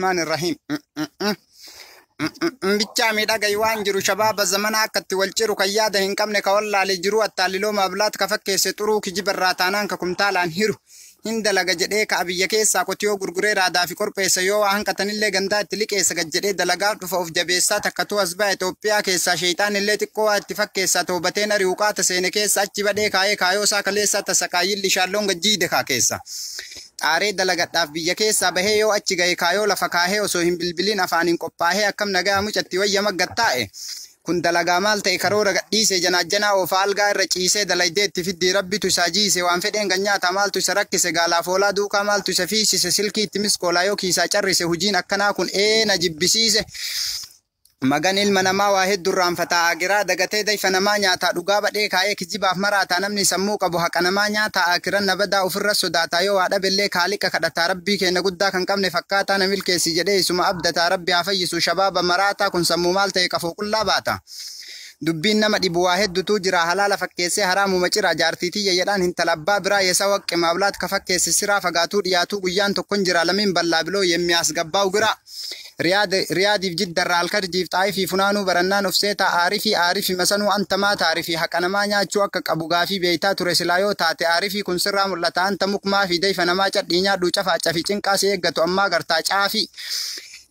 Rahmaan Rahiim. Bichaa miidhagaa waan jiru shabaaba zamanaa akka itti wal ciru kan yaada hin qabne ka wallaalee jiru attaaliloo maablaat ka fakkeesse xuruu kijibarraa taanaan ka kumtaalaan hiru hin dalaga jedhee ka abiyya keessaa qotiyoo gurguree raadaa fi qorpheessa yoo waa hanqatanillee gandaa itti liqeessa gad jedhee dalagaaf dhufa of jabeessaa takkatu as ba'a Itoophiyaa keessaa sheeyxaanillee xiqqoo waa itti fakkeessaa toobateen ari'u qaata seene keessa achi badhee kaayee kaayoo isaa kaleessaa tasaqaayyilli shaalloon gajjiide kaa keessa. Xaaree dalagadhaaf biyya keessaa bahee yoo achi gahe kaayoo lafa kaahee osoo hin bilbiliin afaaniin qophaahee akkam nagaa mucatti wayya maggattaa'e. Kun dalagaa maal ta'e karoora gadhiise janaajjanaa oofa algaa irra ciisee dalaydee itti fiddii rabbitu isaa jiise waan fedheen ganyaata maaltu isa rakkise gaalaaf hoolaa duukaa maaltu isa fiisise silkii itti miskoolaa yoo kiisaa carrise hujiin akkanaa kun eena jibbisiise. Magan ilma namaa waa hedduu irraanfataa agiraa dagatee dayfa namaa nyaataa dhugaa badhee kaayee kijibaaf maraataa namni sammuu qabu haqa namaa nyaataa akiran nabadaa ofirra sodaataa yoo waa dhabillee kaaliqa kadhataa rabbii keenya guddaa kan qabne fakkaataa na milkeessi jedhee isuma abdataa rabbi haa fayyisu shabaaba maraataa kun sammuu maal ta'e qafoo qullaa baata. Dubbiin nama dhibu waa hedduutu jira halaala fakkeessee haraamuma cira jaartii tiyya jedhaan hintala abbaa biraa yeesa waqqe maablaat ka fakkeesse siraa fagaatuu dhiyaatuu guyyaan tokkon jira lamiin ballaa biloo yemmiyaasgabbaa'u gira. Riyaadiif jiddarraa alkarjiif xaayifii funaanuu barannaan of seetaa aarifii aarifi masanuu antamaa taarifii haqa namaa nyaachuu akka qabu gaafii beeytaa ture silaa yoo taate aarifii kun sirraa mul'ata anta mukmaa fi dayfa namaa cadhii nyaadhuu cafaa cafi cinqaa si eeggatu ammaa gartaa caafii.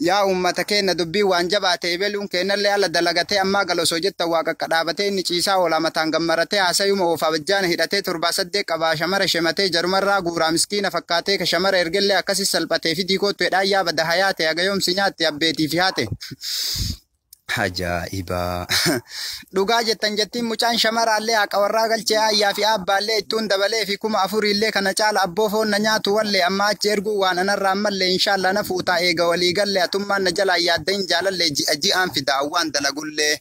Yaa uummata keenya dubbiin waan jabaa ta'e beluun keenyallee ala dalagatee ammaa galosoo jetta waa qaqqadhaabatee inni ciisaa oola mataan gammaratee haasayuma oofaa bajjaana hidhatee torbaa saddeet qabaa shamara shematee jarumarraa guuraa miskiina fakkaatee ka shamara ergellee akkasi salphatee fidii kootu hedhaan yaa bada hayaate hagayoomsi nyaatte abbeetii fi haate. Ajaa'iba! Dhugaa jettan jettiin mucaan shamaraallee haqa warraa galchee aayyaa fi abbaallee ittuun dabalee fi 4000 illee kana caala abboo foon na nyaatu wallee amma achi erguu waan anarraa ammallee inshaallah na fuutaa eega walii galle atummaan na jalaa yaadda hin jaalallee ji'a ji'aan fida awwaan dalagullee.